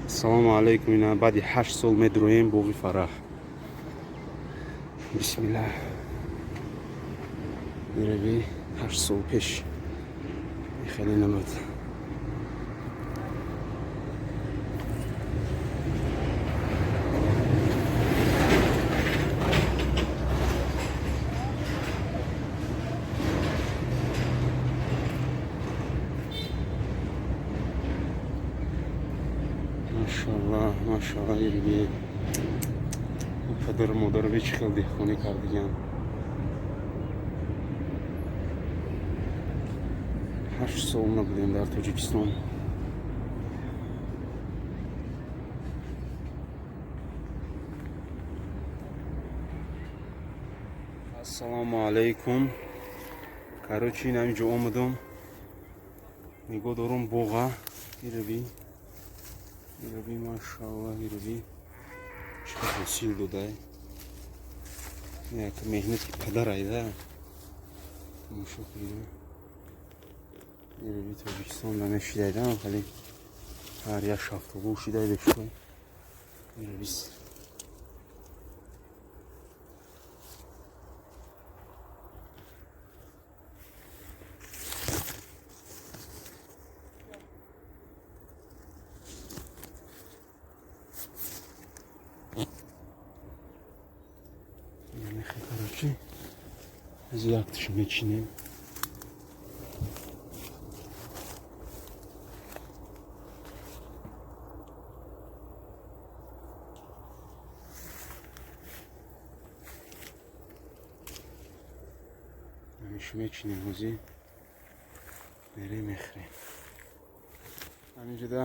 Ассалому алайкум. Ина баъди 8 сол медроем боғи Фараҳ. Бисмиллаҳ. Ираби 8 сол пеш хеле набуд. Машаллах, машаллах, ириби падару модару чӣ хел деҳқонӣ кардиган. 8 сол набудем дар Тоҷикистон. Ассалому алайкум. Короче, ин ҳаминҷо омадам, нигоҳ дорум боға. Ираби, ираби, машаллах, ираби чӣ хел ҳосил додай. Як меҳнати падар айда, тамошо кунед. Ираби Тоҷикистон намешидайда, хеле ҳар як шафтолу шидай бешуд. Ираби. Короче, аз якташ мечинем. Мечинем, ҳозӣ мерем, мехӯрем. Ҳаминҷода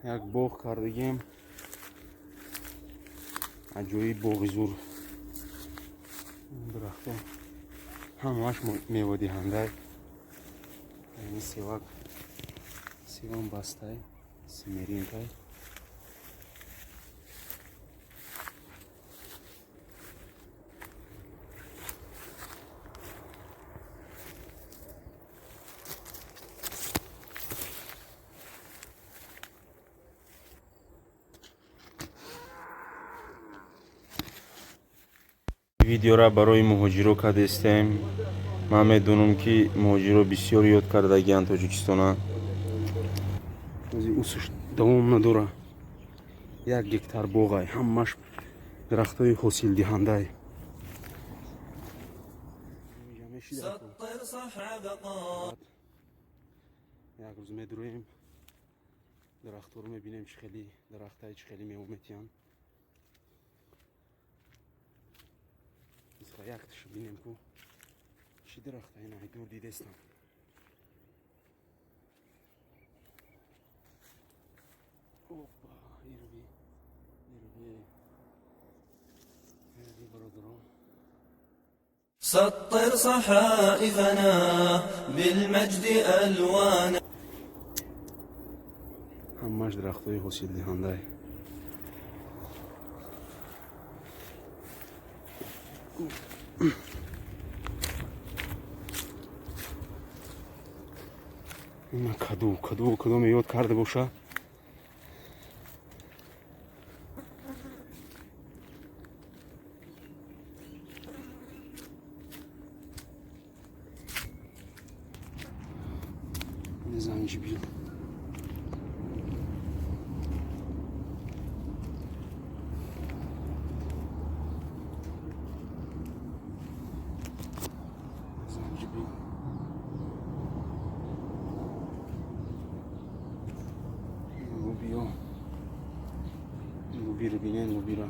як боғ кардагем, аҷоиб боғи зур. Дарахто ҳамааш мевадиҳандай. Ини севак, севам бастай, семеринкай. Видеора барои муҳоҷиро кардестем. Ман медонам, ки муҳоҷиро бисёр ёд кардагианд Тоҷикистона. Усуш давом надора. 1 гектар боғай, ҳамаш дарахтҳои ҳосилдиҳандай. سطر صفحة بقاء. Як рӯз медуроем, дарахтҳоро мебинем, чӣ хели дарахтае, чӣ хели мева метиҳанд. Якташа бинем ку, чӣ дарахта. Ина дур дидестам. Опа, ируби, ируби, ируби, бародарон. سطر صحائفنا بالمجد ألوانا. Ҳамаш дарахтҳои ҳосилдиҳандай. Ина каду, каду, кадоме ёд карда боша. Занҷибил. Занҷибил. Лубиё. Лубиро бинен, лубиро.